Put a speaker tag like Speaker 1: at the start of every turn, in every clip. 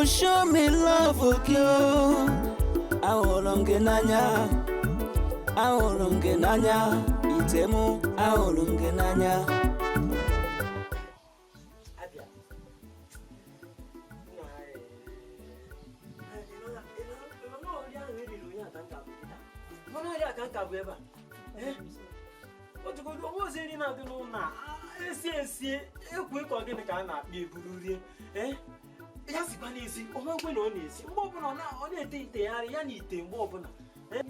Speaker 1: Show me love gị o. Ahụrụ m gị n'anya, ahụrụ m gị n'anya, ite m, ahụrụ m gị n'anya.
Speaker 2: Abịa. Nna, ị nọ n'ọrịa ahụ e riri ụnyaahụ ka m ka bụ kịta. Nọ n'ọrịa ka m ka bụ ebe a. Eh? Otugodu onwe ozi nri na-adị n'ụlọ a, esi esi ekwe ka ọ gịnị ka a na-akpọ eburu rie. Eh? Ya sikwa n'isi, o nwekwe na ọ na-esi. Mgbe ọbụla ọ na-ete itegharị ya na ite mgbe ọbụla. Eh?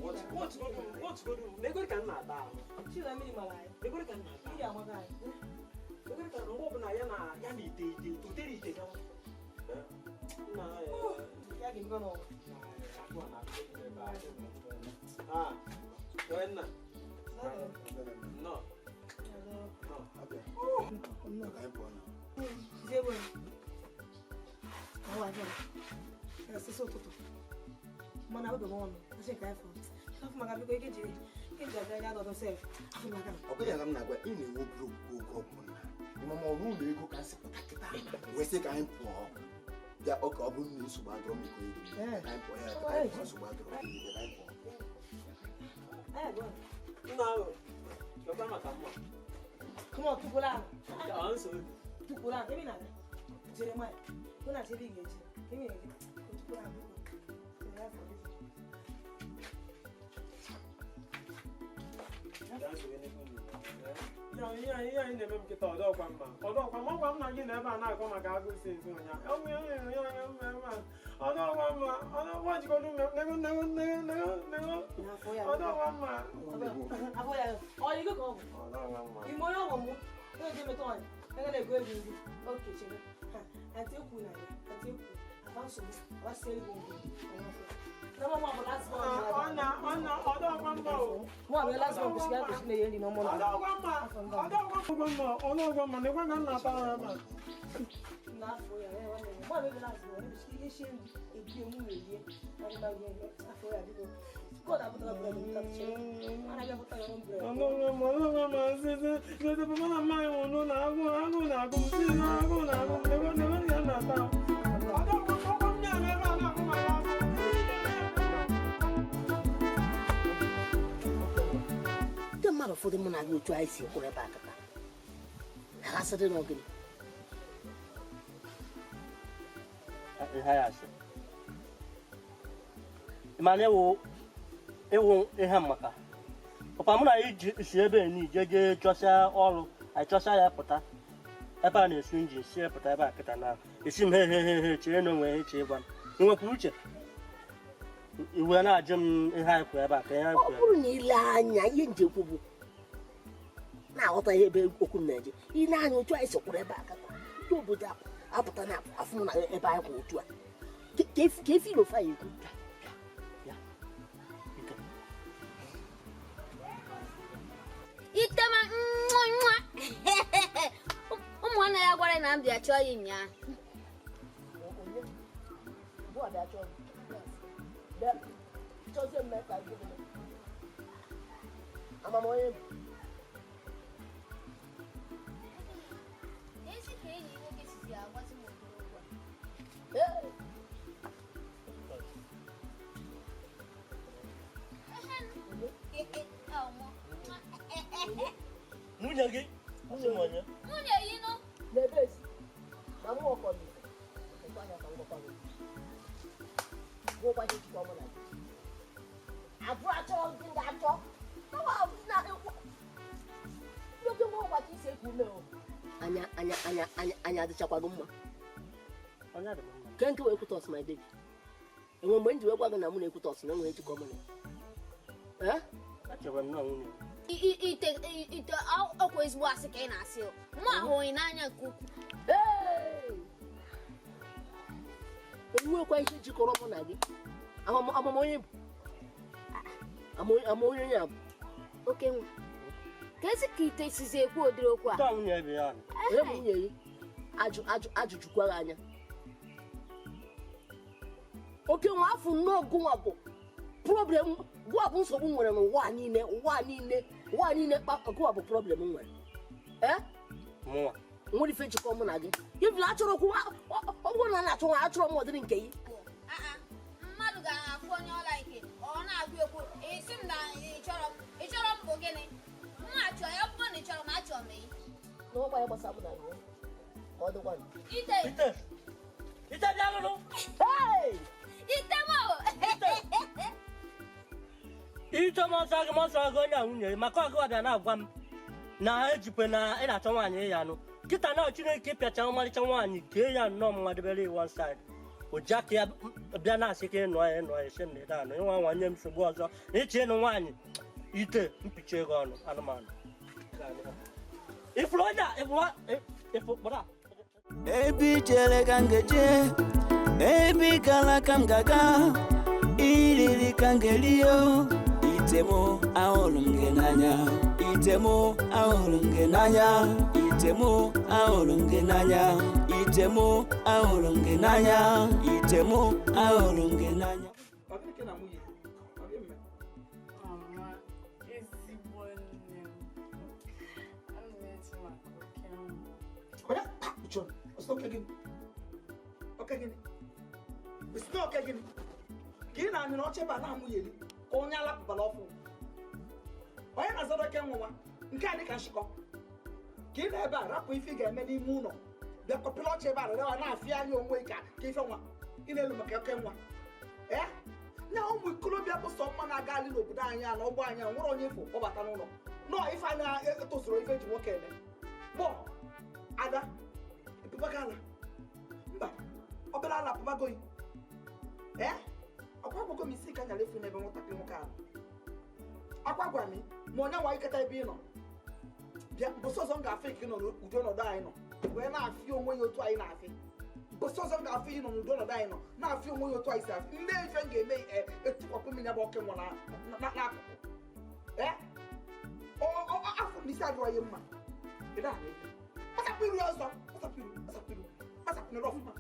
Speaker 2: Otugodu m, ego ka m na-ata ahụ. Ego ka m na-ata ahụ. Ego ka mgbe ọbụla ya na ite ite utere ite gawa. Eh? Nna, Ah, nna. Nnọọ. Nnọọ.
Speaker 3: Ka anyị pụọ na.
Speaker 4: Ụtụtụ mana oge m ọnụ asị ka afọ afọ maka biko ike ji ike ji abịa ya dọdọ sef afọ maka.
Speaker 3: Ọ bụghị ya ka m na-agwa ị na-enwe obere okwukwe oge ọbụla. Ịmama ọrụ ụlọ ego ka m si pụta kịta wee sị ka anyị pụọ bịa ọka ọ bụrụ na nsogbu adọrọ m iko ego ka anyị pụọ ya ka anyị pụọ nsogbu adọrọ ka anyị pụọ.
Speaker 2: Nna ahụ, chọkwa maka mma.
Speaker 4: Come on, tukwula ahụ.
Speaker 2: Ọ nsogbu.
Speaker 4: Tukwula ahụ, ebe ị na-aga chere nwanyị hụ na chebe ị ga-eji ebe ị na-eje tukwula ahụ biko chere ya afọ biko.
Speaker 2: Ya ihe anyị ihe anyị na-eme m kịta ọdọkwa mma ọdọkwa mma ọkwa m na gị na ebe a na-akọ maka agụ si nso ụnyaahụ ọ bụ ihe ihe ihe mma mma ọdọkwa mma ọdọkwa jikọrọ ume nego nego nego nego nego
Speaker 4: N'afọ ya
Speaker 2: ọdọkwa mma.
Speaker 4: Afọ ya ọ dị ka ọ bụ
Speaker 2: Ọdọkwa mma.
Speaker 4: Ime onye ọgwọ mụ onye ji emetụ ọnya ego na-ego ego ndị oke chere ha ati ekwu na ya ati ekwu aba nsogbu aba si ego ngwo na mama bụ last born.
Speaker 2: Ọ na ọ na ọdọkwa mma o.
Speaker 4: Mụ abụ last born kwesịrị ya kwesịrị na-enye nri n'ọmụ na
Speaker 2: Ọdọkwa mma ọdọkwa mma ọdọkwa mma nekwa ka m na-ata ahụ ebe a.
Speaker 4: N'afọ ya ya nwanne m mụ abụ last born kwesịrị ihe shi nri ebi emu erie afọ ya biko God abụtara bread m chere anaghị abụtara m bread.
Speaker 2: Ọdọkwa mma ọdọkwa mma sisi sisi papa na mma anyị nwụrụ na agụụ agụụ na-agụ m sisi na agụụ na-agụ m nekwa nekwa ka m na-ata ahụ. Ọdọkwa ọkwa m na-eme ebe a na-akọ maka agụụ.
Speaker 5: Ndị mmadụ ụfọdụ mụ na gị otu anyị si kwụrụ ebe a kịta ha sịrị na ogene.
Speaker 6: Ihe ya asị mana ịwụ ịwụ ihe maka papa mụ na anyị ji si ebe ni je jee chọsịa ọrụ anyị chọsịa ya pụta ebe a na-esu injin sie pụta ebe a kịta na esi m he he he he chee na onwe ihe chee gwa m ị nwekwa uche iwe na-ajụ m ihe anyị kwuru ebe a ka ihe anyị
Speaker 5: Ọ
Speaker 6: kwuru.
Speaker 5: Bụrụ na ile anya ihe njekwu bụ na-aghọta ihe ebe okwu m na-eje ile anya otu anyị si kwụrụ ebe a kịta ndị obodo apụta na afụ m na ebe anyị kwụ otu a ka efi ilofe anyị ekwu.
Speaker 6: Ike.
Speaker 7: Itema nwa nwa ụmụnne ya gwara na m bịa chọọ ya ụnyaahụ.
Speaker 5: Bụ ọbịa chọọ bịa chọzie mme ka gị amam onye bụ.
Speaker 7: Ezi ka enyi nwoke sizi agwazi m ụdịrị okwu a.
Speaker 5: Ee.
Speaker 6: Nwunye gị asị m onye
Speaker 7: Nwunye yi nụ.
Speaker 5: N'ebe ezi na mụ ọkọ m ekwe anya ka m gwakwa gị gwụkwa gị jikọ mụ na gị abụọ achọ gị ndị achọ na oke nwa ụwa ka isi eku ume o anya anya anya anya anya adịchakwa gị mma.
Speaker 6: Onye dị m mma.
Speaker 5: Ke nke wee kwutọs my baby enwe mgbe m ji wee gwa gị na mụ na-ekwutọs na enwere njikọ mụ na ya.
Speaker 6: Echekwa m na nwunye m.
Speaker 7: Ite ite ọkwa ezigbo asị ka ị na-asị o. Mụ ahụghị n'anya nke ukwuu.
Speaker 5: Ee! Onwekwa ihe jikọrọ mụ na gị amam onye bụ ama onye ya bụ.
Speaker 7: Oke nwa ka ezi ka ite sizi ekwu ụdịrị okwu a.
Speaker 6: Nke a nwunye ebe ya nọ.
Speaker 5: Onye bụ nwunye gị ajụ ajụ ajụjụkwa gị anya oke nwa afọ nnọọ gụnwa bụ problem gụwa bụ nsogbu m nwere n'ụwa niile ụwa niile ụwa niile gụwa bụ problem m nwere ee.
Speaker 6: Mụnwa.
Speaker 5: Nwere ife jikọ mụ na gị ifila achọrọ okwu ọ Ọ bụrụ na a na-achọ nwaanyị, achọrọ m ọdịrị nke gị.
Speaker 7: Mmadụ ga-afụ onye ọla ike, ọ na-agụ ekwu, isi m na ị chọrọ m bụ gịnị? M achọ ya, ọ bụrụ na ị chọrọ m, achọ m ị.
Speaker 5: Na ọkwa ya gbasara mụ na gị. Ka ọ dịkwa.
Speaker 7: Ite.
Speaker 6: Ite. Ite bịa lụrụ.
Speaker 5: Hey!
Speaker 7: Ite m o.
Speaker 6: Ite m ọsọ gị, m ọsọ gị onye a nwunye maka ọgụ ọbịa na-agwa m na ejikwe na ị na-achọ nwaanyị ya anụ. Kịta na Chineke pịacha ọmarịcha nwaanyị kee ya nnọọ mma debere one side. Ojaka ya bịa na-asị ka ịnụ ya ịnụ ya esi m na ịda anụ ịnwa nwa nye m nsogbu ọzọ na ịchọ ịnụ nwaanyị ite mpicha ego ọnụ anụmanụ. Ifuru onye a ịfụ kpọrọ a.
Speaker 1: Ebe ijere ka m ga-eje, ebe ịgala ka m ga-aga, iriri ka m ga-eri o. Ite mụ ahụrụ m gị n'anya, ite mụ ahụrụ m gị n'anya, ite mụ ahụrụ m gị n'anya, ite mụ ahụrụ m gị n'anya, ite mụ ahụrụ m gị n'anya.
Speaker 8: Ọ gịnị ka na nwunye? Ọ gị mme?
Speaker 9: Mama, ezigbo nne m. Ana m eche maka oke nwa.
Speaker 8: Onye? Uche, ọ sị oke gịnị? Oke gịnị? Ị sị na oke gịnị? Ka ị na-anyụ na ọcha ebe a na-amụ ya eri ka onye alapụbala ọfụ. Onye na-azọrọ oke nwa nke a dị ka nshịkọ. Ka ị na ebe a rapụ ife ị ga-eme n'ime ụlọ bịa kọpịrị ọcha ebe a rịọwa na-afịa anya onwe ka ka ife nwa ị na-elu maka oke nwa. Ee? Na ụmụ ikolobịa bụ sọ mma na-agali n'obodo anyị a na ọgbọ anyị a nwere onye ifo kpọbata n'ụlọ nọọ ife a na-etozuru ife eji nwoke eme. Bọ ada ịpụbago ala mba obere ala pụbago yi. Ee? Ọkwa agwago m isi ka nyara efu n'ebe nwatakịrị nwoke ahụ. Akwa gwa m ma onye nwa iketa ebe ị nọ bịa mbọsị ọzọ m ga-afụ ike nọ n'ụdị ọnọdụ anyị nọ wee na-afịa onwe ya otu anyị na-afị. Mbọsị ọzọ m ga-afụ ị nọ n'ụdị ọnọdụ anyị nọ na-afịa onwe ya otu anyị si afị. Ndị ife m ga-eme etukwapụ m ya bụ oke nwa n'akụkụ. Ee? Afọ m isi adịrọ ya mma. Ị na-ahụ ife. Kpasapụ iru ọzọ. Kpasapụ iru. Kpasapụ iru. Kpasapụ iru ọfụma.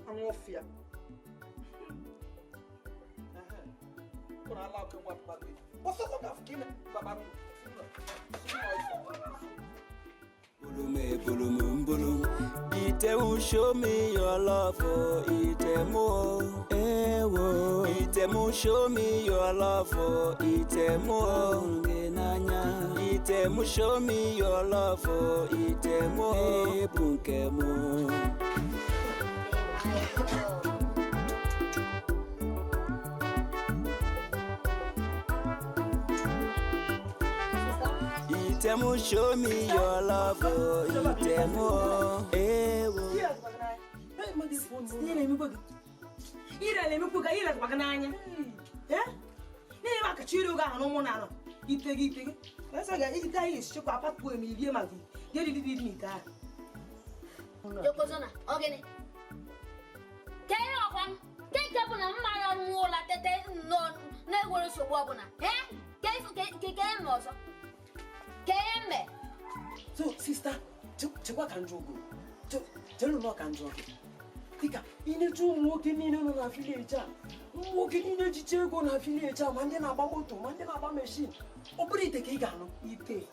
Speaker 8: Anụ ọfịa. Ụnụ ala oke nwa pụbago yi. Mbọsị ọzọ m ga-afụ ka ị na-baba
Speaker 1: Bulume bulume mbulum, ite mu show me your love, oh, ite mu ewo, ite mu show me your love, oh, ite mu gị n'anya, ite mu show me your love, oh, ite mu ebu nke mu. Itemu show me your love, oh, itemu, ewo.
Speaker 4: Ire na-emekwu ka ire gị n'anya. Ee? N'ihi ma kacha ire oge ahụ n'ụmụ na-anọ. Ite gị ite gị. Ese ga ite anyị esichekwa apatuo eme irie ma gị. Ga-eriri dị n'ite ahụ.
Speaker 7: Yokozuna, ọ gịnị? Ka ihe ọkwa m, ke nke bụ na mma ya nwụọ ụla tete nnọọ na-enwere nsogbu ọbụla. Ee? Ka ihe mme ọzọ. Ka ihe mme.
Speaker 2: So, sista, chekwa ka njọ ogo. Chere nnọọ ka njọ gị. Dịka ị na-eche ụmụ nwoke niile nọ na vileji a, ụmụ nwoke niile jicha ego na vileji a, ma ndị na-agba moto, ma ndị na-agba meshin. Ọ bụrụ ite ka ị ga-anụ. Ite.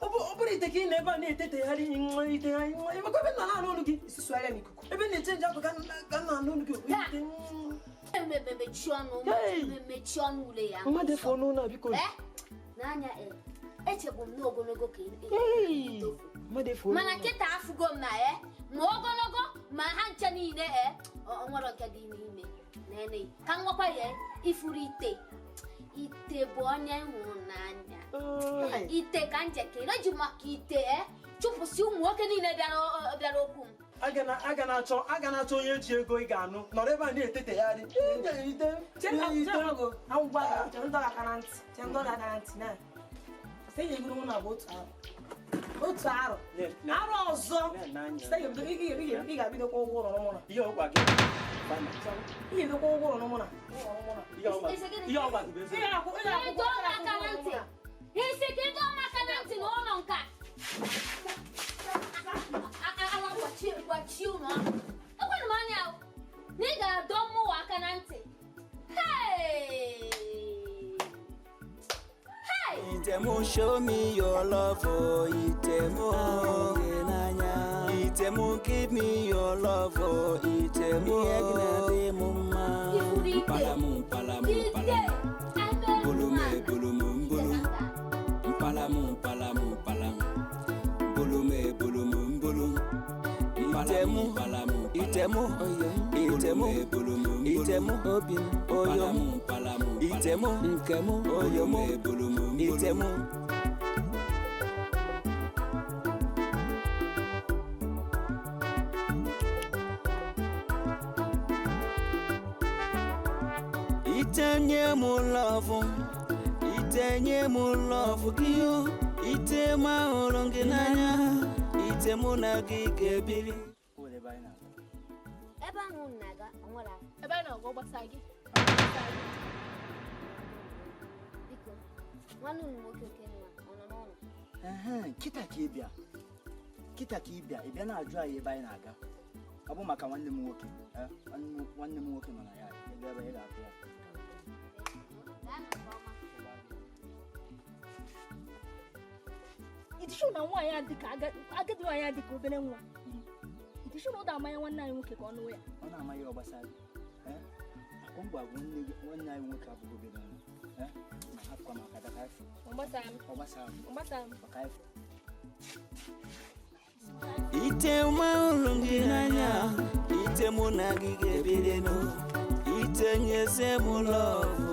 Speaker 2: Ọ bụrụ ite ka ị nọ ebe a na-etetegharị nwa itegharị nwa. Ebe ebe nna na-anụ olu gị. Isusugharịa n'ikuku. Ebe na-eche nje akụ ka nna na-anụ olu gị.
Speaker 7: Mechie ọnụ, mechie ọnụ ule ya.
Speaker 2: Mmadụ efu ọnụ ụlọ a biko.
Speaker 7: N'anya echegbu m n'ogologo ka ị mana kịta afụgo m na ma ogologo ma ha nche niile ọ nwere nke dị n'ime nene ka m gwakwa ya ifuru ite ite bụ onye hụrụ n'anya ite ka njekere eji maka ite chụpụsị ụmụ nwoke niile bịara okwu m.
Speaker 2: Aga na-achọ onye ji ego ị ga-anụ nọrọ ebe a na-etetegharị.
Speaker 4: Otu arọ. Arọ ọzọ. Ị ga-abidokwa ụgwọ ụlọ n'ụmụ na.
Speaker 2: Ihe ọgwa gị.
Speaker 4: Ị ga-ebidokwa ụgwọ ụlọ n'ụmụ na.
Speaker 2: Ihe ọgwa gị bụ eziokwu.
Speaker 7: Isi ka ị dọọ m aka na ntị n'ụlọ nke a. Ala gbachie ụlọ ahụ. Ekwere m anya na ị ga-adọ mmụwa aka na ntị. Hey! Hey!
Speaker 1: Itemu show me your love, oh, itemu gị n'anya. Ite mụ, give me your love, oh, ite mụ. Ihe gị na-adị m mma. Mpalamu, mpalamu, mpalamu. Bolomo, bolomo, mbolo. Mpalamu, mpalamu, mpalamu. Bolomo, bolomo, mbolo. Itemu, itemu, itemu, itemu, obi m, oyo m, itemu, nke m, oyo m, itemu. Itenye m love, itenye m love gị o, ite m ahụrụ gị n'anya, ite mụ na gị ga-ebiri.
Speaker 7: Ebe ahụ unu na-aga, ọ nwere afọ.
Speaker 10: Ebe anyị na-aga, ọ gbasara gị?
Speaker 7: Biko, nwanne unu nwoke Okenwa, ọ nọ n'ụlọ?
Speaker 11: Ehe, kịta ka ị bịa, kịta ka ị bịa, ị bịa na-ajụ anyị ebe anyị na-aga. Ọ bụ maka nwanne m nwoke, eh, nwanne m nwoke nọ na ya, ị gaa ebe ị ga-afụ ya.
Speaker 7: Gaa na nke ọma.
Speaker 10: Ịdịchụ na nwaanyị a dịka agadi nwaanyị a dịka obere nwa. Ịdịchụ na ọ da-amanya nwanne anyị nwoke ka ọ nụọ ya.
Speaker 11: Ọ na-amaghị ọ gbasara gị. Eh, akwa ngwa bụ nwanne gị, nwanne anyị nwoke abụghị obere nwa. Eh, ma hapụkwa maka daka efu.
Speaker 10: Ọ gbasara m.
Speaker 11: Ọ gbasara m.
Speaker 10: Ọ gbasara m.
Speaker 11: Maka efu.
Speaker 1: Ite m ahụrụ gị n'anya, ite mụ na gị ga-ebirinu, ite nyezie m love.